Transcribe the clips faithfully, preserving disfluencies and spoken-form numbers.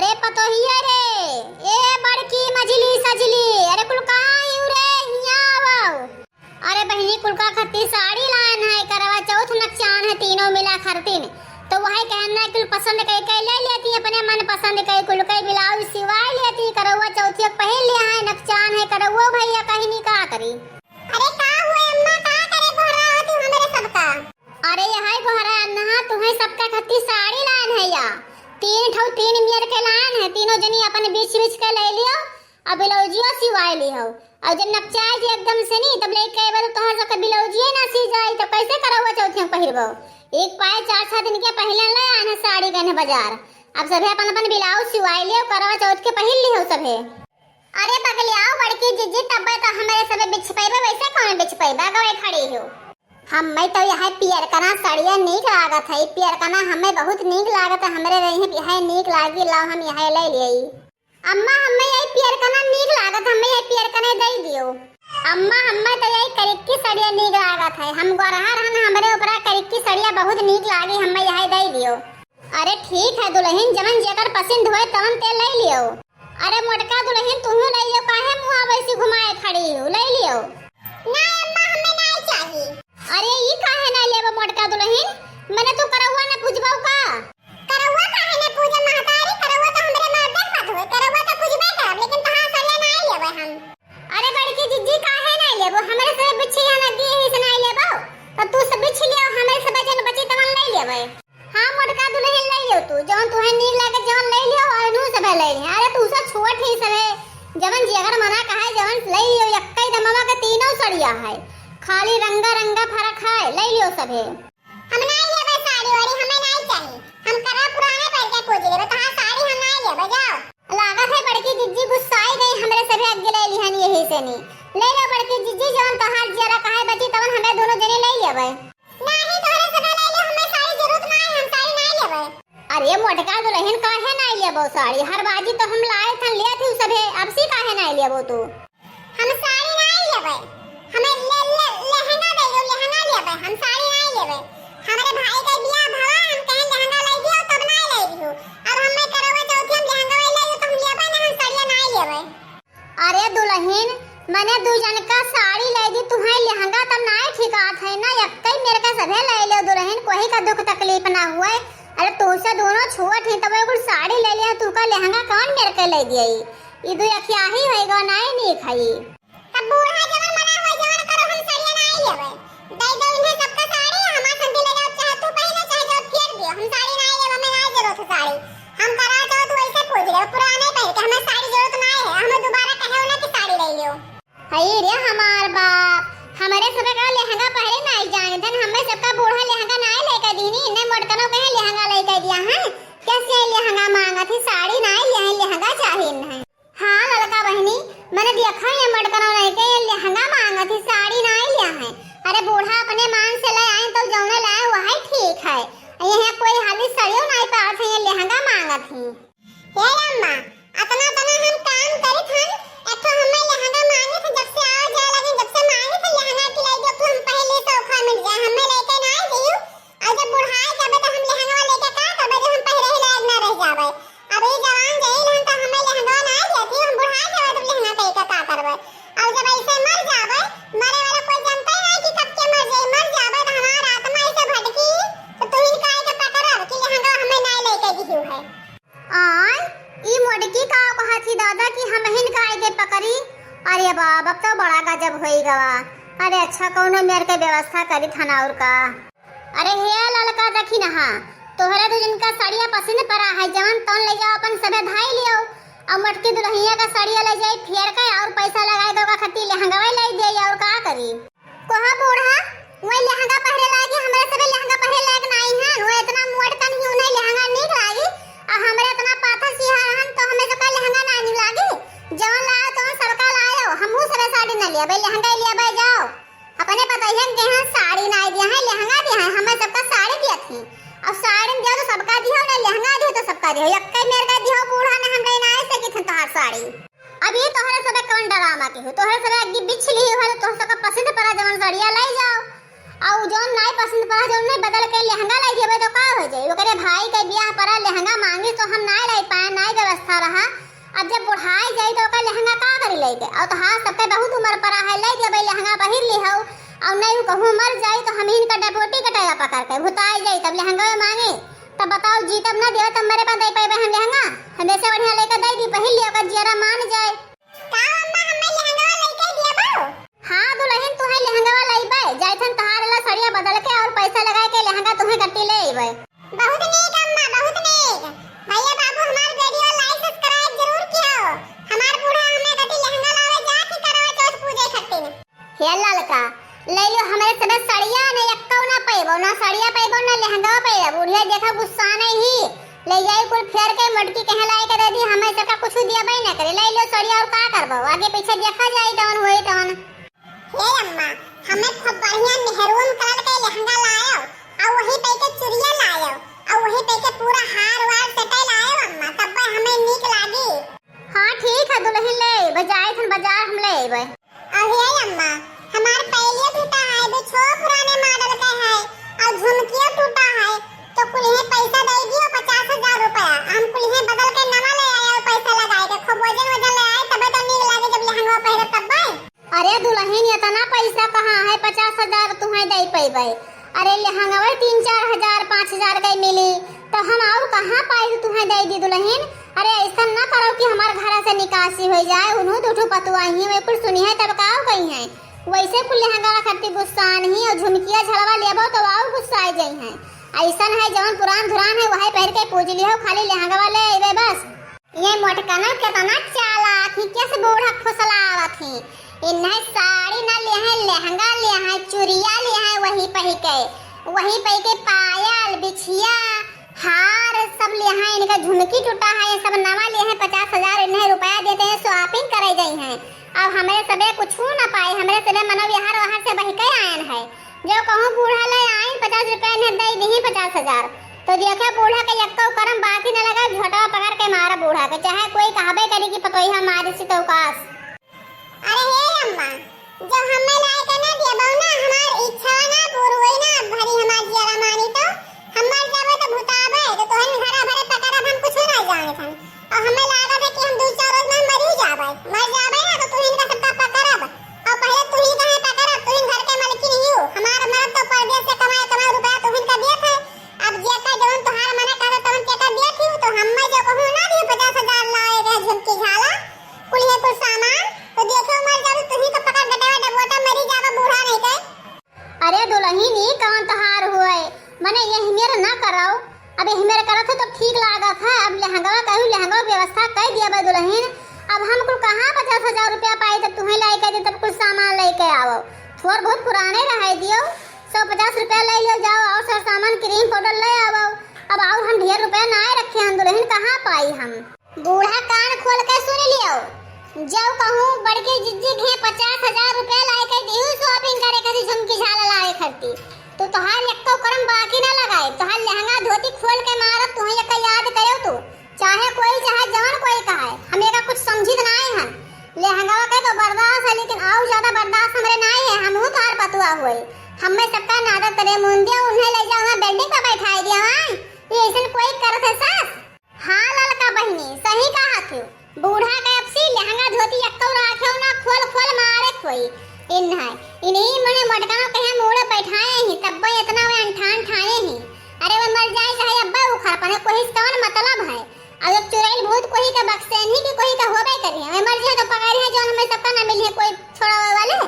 ए पतोहिया रे, ए बड़की मझली सझली, अरे कुल कहाँ हिउ रे, हियाँ आवो। अरे बहिनी, कुल का खत्ती साड़ी लान है, करवा चौथ नकचान है, तीनों मिला खरतीन। तो वही कहना है, कुल पसंद कई कई ले लेती, अपने मन पसंद कई कुल कई ब्लाउज सिवाई लेती, करवा चौथिया पहिर लिया है, नकचान है, करवा भैया कहीं नहीं का करी। अरे का हुए अम्मा, का करे गोहरा होती हमरे सबका? अरे यहै गोहरा अन्हा, तुहै सबका खत्ती साड़ी लान है या। तीन ठौ तीन मेर के लान है, तीनों जनी अपन बीछ बीछ के ले लियो, अउ ब्लाउजियो सिवाए लिहो। अउ जब नकचाए जी एकदम से नी, तब लेके अइबो तो तोहर सबके ब्लाउजिए ना सी जाई, तब कैसे करवा चौथिया पहिरबो? एक पाए चार छह दिन के पहिले ले आन है साड़ी गहने बाजार। अब सभे अपन अपन ब्लाउज सिवाए लियो, करवा चौथ के पहिर लिहो सभे। अरे पगलियाओ बड़की जिज्जी, तब्बे तो हमरे सबे बिछ पइबे, वैसे कौन बिछ पइबे, गवे खड़ी हो। हमें तो यह पियरकना सड़िया नीक लागत है, पियरकना हमें बहुत नीक लागत है, हमरे रही है नीक लागी, लाओ हम यह ले लेई। अम्मा हमें यही पियरकना नीक लागत, हमें यही पियरकने दे दियो। अम्मा हमें तो यही करिक्की सड़िया नीक लागत है, हम गोरहा रहन हमरे ऊपरा करिक्की सड़िया बहुत नीक लागी, हमें यही दे दियो। अरे ठीक है दुलहिन, जवन जेकर पसंद होए तवन ते ले लियो। अरे मोटका दुलहिन, तुहू ले लियो, काहे मुँह वैसी घुमाए खड़ी हो, ले लियो। ना अम्मा, हमें ना चाहिए। अरे ई काहे ना लेबो मोटका दुलहिन, मने तू करौआ न पूजबो का? करौआ काहे ना पूजब महतारी, करौआ तो हमरे मर्दे के बात होए, करौआ तो पूजबे करब, लेकिन तहार सड़िया ना लेबे हम। अरे बड़की जिज्जी, काहे ना लेबो? हमरे से बिछिया ना दिए ही से ना लेबो, तो तू से बिछ लियो, हमरे से बचन बची तवन ले लेबे। हाँ मोटका दुलहिन, ले लियो तू, जवन तुहे नीक लागे जवन ले लियो, और नू सभे ले लियो। अरे तू से छोट ही सभे, जवन जेकर मना कहे जवन ले लियो, यक्कै दमवा के तीनों सड़िया है, खाली रंगा रंगा फरक है, ले लियो सभे। हम ना लेबे साड़ी वाड़ी, हमें ना चाहिए, हम करा पुराने पहन के पूज लेबे, तो हाँ साड़ी हम ना लेबे, जाओ। लागत है बड़की जिज्जी गुस्साई गई, हमरे सभे अग्गे ले लिहन यही से नी। ले लो बड़की जिज्जी, जवन तोहार जियरा कहे बची तवन हमें दोनों जने ले लेबे। नाही, तोहरे सभे ले ले, हमें साड़ी जरूरत नाही, हम साड़ी नाही लेबे। अरे मोटका दुलहिन, काहे नाही लेबो साड़ी? हर बाजी तो हम लाए थन, लेत ही सभे, अब सी काहे नाही लेबो तू? हम साड़ी नाही लेबे, हमें ले, ले, लहंगा दे दो, लहंगा लेबे, हम साड़ी नाही लेबे। हमरे भाई के बियाह भवा, हम कहे लहंगा ले दियो, तब नाही ले दियो। अब हमें करवा चौथी हम लहंगा ले दियो, तो हम लेबे ना, हम साड़िया नाही लेबे। अरे दुलहिन, मने दू जन का साड़ी ले दी, तुहे लहंगा तब नाय ठिकात है ना, यक्कै मेर का सभे ले लो दुलहिन, कोई का दुख तकलीफ ना हुए। अरे तू से दोनों छोट ही, तब एगो साड़ी ले लिया, तू का लहंगा कौन मेर के ले दिए? ई दू अखियाही होएगा, नाय नीक है। तब बूढ़ा जवन मना हुए, जवन करो, हम साड़िया नाय लेबे। दे दो इन्हें सबका साड़ी, हमार संग ले जाओ, चाहे तू पहने, चाहे जो फेर दियो, हम साड़ी नाय लेबे, हमें नाय जरूरत है साड़ी। हम करा जाओ, तू ऐसे पूछ ले, पुराने पहन के, हमें साड़ी जरूरत नाय है, हमें दोबारा कहे ना कि साड़ी ले लियो। हई रे हमार बाप, हमरे सबे का लहंगा पहरे नाई जानत हन, हमें सबका बूढ़ा लहंगा नाई लेके दीनी, इन्हें मोटकनो कहे लहंगा लेके दिया है। कैसे लहंगा मांगत ही, साड़ी नाई लिया है, लहंगा चाहिए इन्हें। हाँ ललका बहिनी, मैंने देखा ये मोटकनो नहीं के ये लहंगा मांगत ही, साड़ी नाई लिया है। अरे बूढ़ा अपने मान से ले आए तो जौने लाए वही ठीक है, यहाँ कोई हाली सड़ियो नाई पावत है, ये लहंगा मांगत ही। हे अम्मा, अतना तना हम काम करित हन, एक ठो हमें लहंगा मांगे थे, जब से आवे जाए लगे, जब से मांगे थे लहंगा कि लाई दो, तो हम पहले से ओखा मिल जाए, हमें लेके ना दियो। और जब बुढ़ाए जाबे तो हम लहंगा लेके का करबे, जब हम पहले ही लायक ना रह जाबे। अब ये जवान जई रहन तो हमें लहंगा ना देती, हम बुढ़ाए जाबे तो लहंगा कहीं का का करबे। और जब ऐसे मर जाबे, मरे वाला कोई जानता ही नहीं कि कब के मर जाए, मर जाबे तो हमार आत्मा ऐसे भटकी, तो तुहिन काहे के पकड़ब कि लहंगा हमें ना लेके दियो है। आय, ई मोटकी का कहत ही दादा कि हमहिन का आगे पकड़ी? अरे बाप, अब तो बड़ा गजब होई गवा। अरे अच्छा, कौनो मेर के व्यवस्था करी थाना और का। अरे हे ललका, देखी नहा, तोहरे दू जन का साड़िया पसंद पड़ा है, जवन तौन ले जाओ, अपन सभे धाई लियो। अब मोटकी दुल्हनिया का साड़िया ले जाई फेर के और पैसा लगाए दो का खत्ती लहंगवे ले दे और का करी? कोहा बूढ़ा, वही लहंगा पहरे लागी, हमरे सबे लहंगा पहरे लायक नाई है। वो इतना मोट कन ही उन्हें लहंगा नीक लागी, आ हमरे इतना पाथर सिहा रहन तो हमें सबका लहंगा ना नीक लागी। जवन लाओ तवन सबका लाओ, हमहू सबे साड़ी ना लिया, भाई लहंगा ही लिया, भाई जाओ। अपने पतोहियन के यहाँ साड़ी नाई दिया है, लहंगा दिया है, हमें सबका साड़ी दिया थी। अब साड़ी दिया तो सबका दिया, ना लहंगा दिया तो सबका दिया, यक्के मेर का दिया बूढ़ा ने हम गई ना ऐसे की थन तोहार साड़ी। अब ये तोहरे सबे कौन डरामा के हो? तोहरे सबे अग्गी बिछ ली हो, तो तोहरे सबका पसंद पड़ा जवन साड़िया लाई जाओ। और जौन नाई पसंद पड़ा, जौन नहीं बदल के लहंगा लाई देबे तो का हो जाए? ओकरे भाई के बियाह पड़ा, लहंगा मांगी तो हम नाई लाई पाए, नाई व्यवस्था हाँ, अब जब बुढ़ाई जाई तो ओकर लहंगा का करी लइके? और तो हाँ, सबके बहुत उम्र पड़ा है, ले देबै लहंगा पहिर लिहौ, और नहीं कहूँ मर जाई तो हम इनका डपोटी कटेगा पकड़ के भुताई जाई, तब लहंगा मांगे, तब बताओ, जीतब ना देवे तब मेरे पास दे पाइबे हम लहंगा? हम ऐसे बढ़िया लेके दे दी, पहिर लियो, ओकर जियरा मान जाए। का अम्मा, हमें लहंगा लेके दिया बाऊ? हाँ दुल्हन, तुहे लहंगा लइबे, जाइथन तहार ला सड़िया बदल के और पैसा लगा के लहंगा तुहे गट्टी ले अइबे। बहुत नीक अम्मा, बहुत नीक। भैया बाबू हमार video like subscribe जरूर किहो। हमार बूढ़ा हमें गट्टी लहंगा लावे जाके करवा चौथ पूजे खातिर। हे ललका, ले लियो हमरे सबे सड़िया, न एक्को ना पैबो, ना सड़िया पैबो, ना लहंगा पैबो। बुढ़िया देखा गुस्सा नहीं ही, ले जाई कुल फेर के मोटकी कहे लाई के दे दी, हमें सबका कुछ दिया भाई ना करे। ले लियो सड़िया और का करबो, आगे पीछे देखा जाई जौन होई तौन। हे अम्मा, हमें खूब बढ़िया मेहरून कलर के लहंगा लायो, और वही पे के चुड़िया लायो, और वही पे के पूरा हार वार सेटे लायो अम्मा, तब हमें नीक लागी। हाँ ठीक है दुल्हन, ले अइबे, जाइथन बाजार हम ले अइबे। अरे अम्मा, हमार पायलियो टूटा है, बिछुओ पुराने मॉडल के है, और झुमकियो टूटा है, तो कुल इहे पैसा दे दियो पचास हजार रुपया, हम कुल इहे बदल के नवा ले आए और पैसा लगाए के खूब वजन वजन ले आए, तबे तो नीक लागे जब लहंगा पहरे तब्बे। अरे दुल्हन, इतना पैसा कहाँ है, पचास हजार तुहे दे पैबे? अरे लहंगवा तीन चार हजार, पाँच हजार के मिली, तो हम और कहाँ पाई तो तुहे दे दी दुल्हन। अरे ऐसा ना करो कि हमार घर से निकासी हो जाए, उन्हों दुठो पतुआ ही वे कुल सुनी है तब का कही है। वैसे कुल लहंगा खरीदी गुस्सा नहीं और झुमकिया झलवा लेबो तो और गुस्सा आ जाई है। ऐसा है जवन पुरान धुरान है वही पहन के पूज लियो, खाली लहंगवा ले अइबे बस। ये मोटकना केतना चालाक ही, कैसे बूढ़ा फुसलावत ही। इन्हें साड़ी ना लिहे, लहंगा लिहे, चुरिया लिहे, वही पही के, वही पही के पायल, बिछिया, हार सब लिहे। इनका झुमकी टूटा है, ये सब नवा लिहे, पचास हजार इन्हें रुपया देते हैं, shopping करे गई हैं। अब हमें सबे कुछ ना पाए, हमें सबे मनो यहाँ वहाँ से बह के आयन है। जो कहूँ बूढ़ा ले आइन, पचास रुपया इन्हें दे दीही पचास हजार। तो देखे बूढ़ा के यक्को करम बाकी न लगे, झोटवा पकड़ के मारा बूढ़ा के, चाहे कोई कहबे करी कि पतोहिया मारी सी तो उकास। अरे हे अम्मा, जब हमें लाए के ना दिया बहू ना, हमार इच्छा ना पूर होई ना, भरी हमार जियरा मानी तो हम मर जाबे तो भुताबे, तो तोहन घरा भरे पकड़ब, हम कुछ ना जाने थन। और हमें लागत है कि हम दो चार रोज में मर ही जाबे, मर जाबे ना तो तुहिन का सबका पकड़ब। और पहले तुही का है पकड़ब, तुहिन घर के मालकिन ही हो। हमार मर्द तो परदेस से कमाए कमाए रुपया तुहिन का देत है। अब जे का जवन तोहार मने कहत तवन के का देत ही, तो हमें जो कहूँ ना दियो पचास हजार लाए गए झुमकी झाला, कुल ये कुल सामान, तो देखो मर जाबे तुही का पकड़ गटेवा डबोटा मरी जाबे बूढ़ा नहीं के। अरे दुलहिन, ई कवन तोहार हुए? मने यही मेर ना करौ। अब यही मेर करत हो तो ठीक लागत है। अब लहंगवा कहू, लहंगवा के व्यवस्था कर दिया बा दुलहिन। अब हम कुल कहाँ पचास हजार रुपया पाई, तब तुम्हें लाई के दे, तब कुल सामान लेके आवो। थोर बहुत पुराने रहे दियो, सौ पचास रुपया ले लियो जाओ और सर सामान, क्रीम पाउडर ले आवो। अब और हम ढेर रुपया ना रखे हम दुलहिन, कहाँ पाई हम? बूढ़ा कान खोल के सुन लियो, जब कहूँ बड़की जिज्जी घे पचास हजार रुपया लाए के दिहू shopping करे खातिर, झुमकी झाला लाए खातिर, तो तोहार एक्को करम बाकी ना लगाए। तोहार लहंगा धोती खोल के मारब, तुहें एक याद करो तू, चाहे कोई चाहे जवन कोई कहे, हम एका कुछ समझित नाई हन। लहंगा के तो बर्दाश्त है, लेकिन और ज्यादा बर्दाश्त हमरे नाई है। हमहू तोहार पतुआ हुए, हमें सबका नादत करे मुंदिया, उन्हें ले जाओ वहाँ building पर बैठाए दिया। हाँ, ये ऐसन कोई करत है सास? हाँ ललका बहिनी, सही कहा थू। बूढ़ा के अब सी लहंगा धोती एक्को राखेउ ना, खोल खोल मारे खोई। इन्हें, इन्हीं मने मोटका कहे मूड़े बैठाए ही, तब्बे इतना वे अंठान ठाए ही। अरे वे मर जाए चाहे अब्बे उखड़ पड़े, कोई से कौन मतलब है? अब जब चुड़ैल भूत कोई का बक्से नहीं कि कोई का होबे करी, वे मर जाए तो पकड़ है जौन हमें सबका ना मिली है कोई छोड़ावे वाले।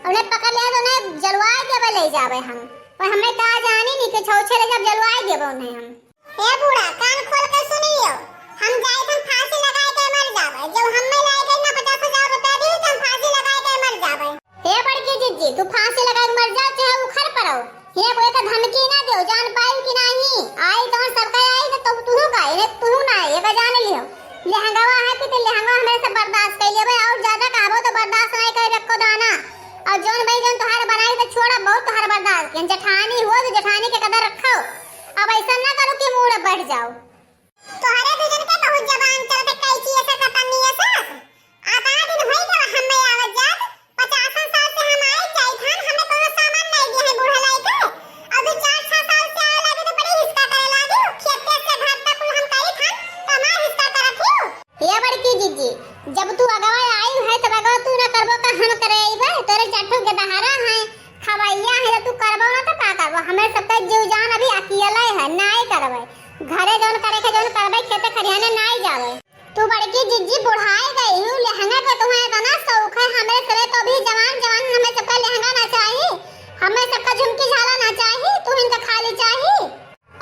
उन्हें पकड़ लिया तो उन्हें जलवाए देवे ले जावे हम। पर हमें का जानी नहीं कि छौछे ले जब जलवाए देवे उन्हें हम। हे बूढ़ा, कान खोल के सुन लियो, हम जाइत हम फांसी लगाए के मर जाबे। जब हमें लाए गए ना पचास हजार रुपया दी, तो हम फांसी लगाए के मर जाबे। हे बड़की जिज्जी, तू फांसी लगाए के मर जाओ, चाहे उखड़ पड़ो। ये कोई का धमकी ना दियो, जान पाई कि नहीं? आई तौन सबका आई, तो तू, तू का, ये तू ना, ये का जान लियो। लहंगावा है कि ते लहंगा हमें से बर्दाश्त कर लेबे, और ज्यादा कहबो तो बर्दाश्त नहीं करे एको दाना। और जौन भाई जौन तोहार बनाई तो छोड़ा, बहुत तोहार बर्दाश्त। जेठानी हो तो जेठानी के कदर रखो। अब ऐसा ना करो कि मूड़ बैठ जाओ। तोहरे दुजन के बहुत जबान चलत है, कैची ऐसा कतनी ऐसा। आधा दिन होई गवा हमें आवत जात, पचासन साल से हम आए जाइत हन, हमें कोनो सामान नहीं दिए है बूढ़ा लाई के। और दो चार छह साल से आए लागे तो बड़ी हिसका करे लागे, खेते से घर तक कुल हम करी थन, तो हमार हिसका करत ही। हे जी, जब तू अगवा आई है, तब अगवा तू ना करबो का हम करे अइबे? तोरे चार ठो गेदहरा है, खवैया है, जब तू करबो ना तो का करबो? हमें सबका जीव जान अभी अकेले है, नाई करबे। घरे जौन करे के, जौन करबे, खेते खरियाने नाई जाबे। तू बड़की जिज्जी बुढ़ाई गई हूँ, लहंगा के तुम्हें इतना शौक है, हमरे सरे तो भी जवान जवान हमें सबका लहंगा ना चाही, हमें सबका झुमकी झाला ना चाही, तू इनका खाली चाही।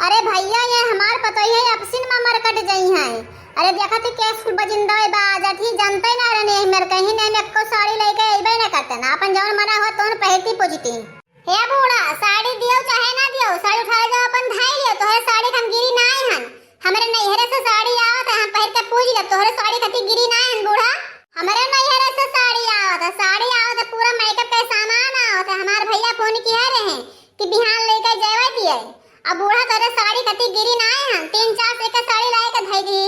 अरे भैया, ये हमार पतोहिया आपसिन में मरकट जई हैं। अरे देखा थी केस कुल बजिंदा बा, जाती जानते ना रहने, मेरे कहीं नहीं, एको साड़ी लेके अइबे ना करते ना, अपन जौन मना हो तौन पहनती पूजती। हे बूढ़ा, साड़ी दियो चाहे ना दियो, साड़ी उठा जाओ, अपन धाई लियो, तोहरे साड़ी हम गिरी ना आए हन। हमरे नैहरे से साड़ी आवत है, हम पहिर के पूज लेब, तोहरे साड़ी कति गिरी ना आए हन बूढ़ा। हमरे नैहरे से साड़ी आवत है, साड़ी आवत है, पूरा मेकअप के सामान आवत है। हमार भैया फोन किया रहे कि बिहान लेके जावे दिए। अब बूढ़ा तोरे साड़ी कति गिरी ना आए हन, तीन चार सौ के साड़ी लाए के धई दी।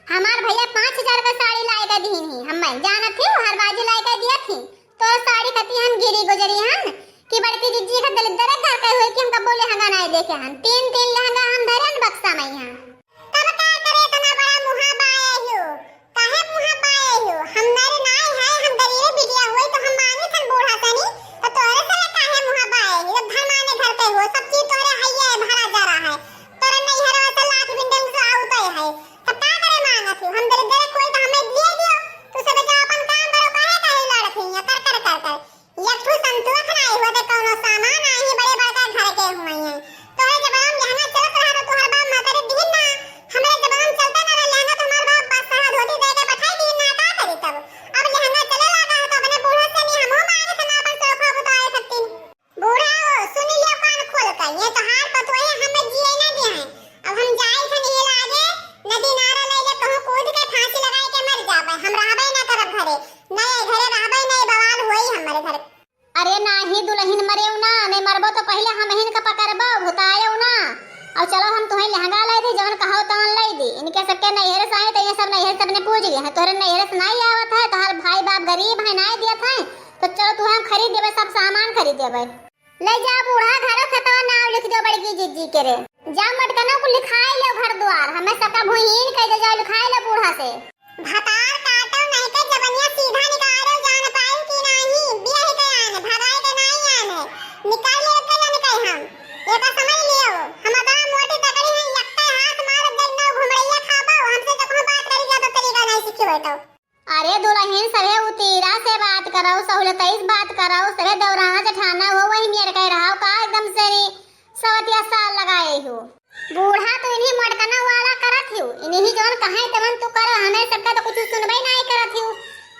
हमार भैया पाँच हजार का साड़ी लाए के दीन ही, हम जानत ही हर बाजी लाए के दिया थी। तोर साड़ी कति हम गिरी गुजरी हन कि बड़की जिज्जी का दलिद्दर घर के हुए कि हम कब्बो लहंगा नाई देखे हन। तीन तीन लहंगा हम धरे हन बक्सा में यहाँ। तब का करे इतना बड़ा मुहा बाए हो? काहे मुहा बाए हो? हम नर नाई है, हम गरीबे बिटिया हुई तो हम मांगे थन बूढ़ा सनी, तो तोरे से काहे मुहा बाए हो? जब धर्माने घर के हो, सब चीज तोरे हइये है, भरा जरा है। तोरे नैहरवा से लाख बिंडल से आउते है। तब का करे मांगत हो? हम दलिद्दर कोई तो हमें दिए दियो। तू सब जा अपन काम करो, काहे काहे लड़त ही है, कर कर कर कर। एक ठो संतोष नाई होते कौनो सामान आई बड़े बड़का घर के हुए हैं। तोहरे जमाना में लहंगा चलत रहा तो तोहर बाप महतारी दिहिन ना। हमरे जमाना में चलते ना रहा लहंगा तो हमार बाप बस साया धोती दे के बैठाई दिहिन ना, का करी तब? अब लहंगा चले लगा है तो अपने बूढ़ो से नहीं हमहू मारे से ना अपन शौखा बुताए सकतीन। बूढ़ा हो, सुन लियो कान खोल कर, ये तोहार पतोहे हमें जिए ना दे हैं। अब हम जाई थे नहीं लागे, नदी नारा ले ले कहूँ कूद के फांसी लगाए के मर जाबे, हम रहबे ना करब घरे। नए घरे रहबे, नए बवाल होई हमरे घर। अरे नाही दुलहिन मरेउ ना, नहीं मरबो तो पहिले हमहिन का पकड़बो, भुताएउ ना। और चलो हम तुहें लहंगा लाई दी, जवन कहो तवन लाई दी। इनके सबके नैहरे से आई तो ये सब नैहरे से अपने पूज लिए हैं। तोहरे नैहरे से नाई आवत है, तोहर भाई बाप गरीब है, नाई दियत है, तो चलो तुहें हम खरीद देबे, सब सामान खरीद देबे। ले जा बूढ़ा घरो खेतवा नाव लिख दो बड़की जिज्जी के रे। जा मटकनो को लिखाई लो घर द्वार, हमें सबका भूहीन कह दे, जाओ लिखाई लो बूढ़ा से। भतार काटो नहीं के जबनिया सीधा निकालो, जान पाई कि नाही, बियाह के आन, भगाए के नाही आन है। निकाल ले के जान के हम। ये का समझ लियो, हम अतना मोटी तगड़ी हैं, यक्का हाथ मार दे, नौ घुमड़ैया खाबो, हमसे तो कहूँ बात करी जातो तरीका नहीं सीखी बैठो। अरे दुलहिन, सभे उतीरा से बात करो, सहूलतई से बात करो, सभे दौराना जेठाना हो, वही मेर कह रहा हो, का एकदम से रे सवतिया साल लगाए हो। बूढ़ा तो इन्हीं मटकना वाला करत हो, इन्हीं जौन कहे तवन तू करो, हमें सबका तो कुछ सुनबे नहीं करत हो।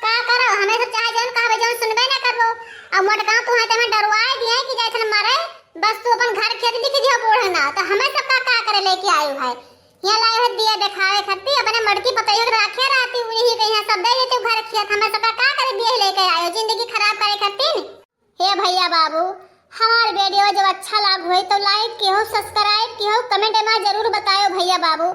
का करो, हमें सब चाहे जौन कहबे जौन सुनबे ना करबो। अब मटका तू है तवन डरवाए दिए कि जैसन मरे, बस तू अपन घर खेत लिख दियो बूढ़ा ना, तो हमें सबका का करे लेके आयो है। यहाँ लाए हो दिया देखावे खातिर, अपने मटकी पतोहिया के राखे रहती, उन्हीं के यहाँ सब दे देते घर खेत, हमें सबका का करे दिए लेके आयो, जिंदगी खराब करे खातिर। हे भैया बाबू, हमार वीडियो जब अच्छा लाग होई तो like किहो, subscribe किहो, comment में जरूर बतायो भैया बाबू।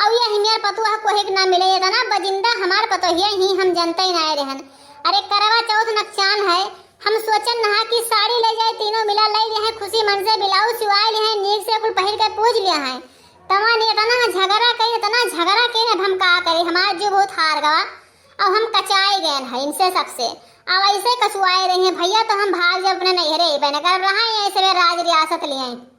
और ये हिमियर पतोह कोहे के ना मिले, इतना बजिंदा हमार पतोहिया ही हम जनते ही ना रहन। अरे करवा चौथ नकचान है, हम सोचन नहा कि साड़ी ले जाए, तीनों मिला ले लिए हैं, खुशी मन से ब्लाउज सिवाए लिए हैं, नीक से कुल पहिर के पूज लिए हैं। तवन इतना झगड़ा करी, इतना झगड़ा करी, अब हम का करी, हमार जीव बहुत हार गवा। अब हम कचाए गए हैं इनसे सबसे, अब ऐसे कचुआए रही हैं भैया, तो हम भाग जाए अपने नैहरे ही बने कर रहा है, ऐसे राज रियासत लिए हैं।